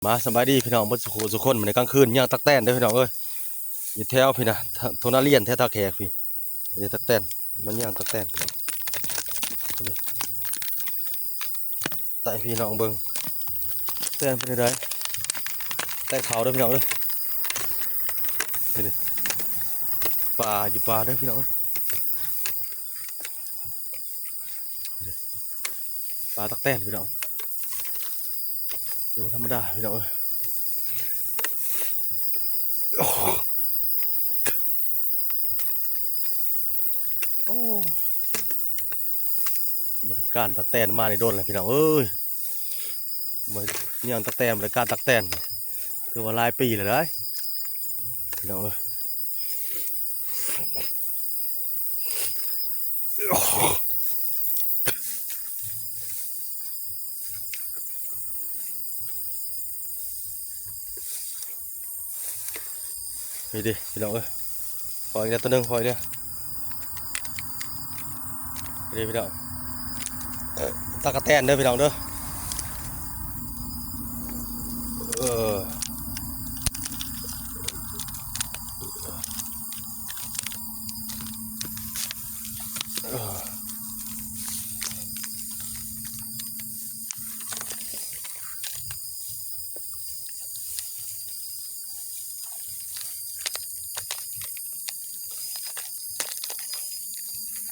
ມາ ສະບາຍດີພີ່ນ້ອງເບິດສູ່ຜູ້ສູ່ຄົນ. ມື້ນີ້ກາງຄືນຍ່າງຕັກແຕນເດີພີ່ນ້ອງເອີຍ ຢູ່ແຖວພີ້ນະ ທົ່ງນາລຽນ ແຖວທ່າແຂກພີ້. ນີ້ຕັກແຕນ ມາຍ່າງຕັກແຕນ ໃຫ້ພີ່ນ້ອງເບິ່ງ ແຕນເປັນໃດ. ແຕນຂາວເດີພີ່ນ້ອງເອີຍ. ນີ້ເດີ ປາຢູ່ປ່າເດີພີ່ນ້ອງເອີຍ. ນີ້ເດີ ປາຕັກແຕນພີ່ນ້ອງ ບໍ່ທຳມະດາພີ່ນ້ອງເອີຍ. ໂອ້ ບໍ່ໄດ້ການຕັກແຕນມານີ້ດົນແລ້ວພີ່ນ້ອງເອີຍ. ບໍ່ໄດ້ຍ່າງຕັກແຕນ ບໍ່ໄດ້ການຕັກແຕນ ຖືວ່າຫຼາຍປີແລ້ວເດ້ພີ່ນ້ອງເອີຍ. ນີ້ເດພີ່ນ້ອງເອີຍ ພໍອີກແລ້ວ ໂຕໜຶ່ງພໍອີກແລ້ວ. ນີ້ເດພີ່ນ້ອງ ເອີ ຕັກກະແຕນເດີພີ່ນ້ອງເດີ. ເອີ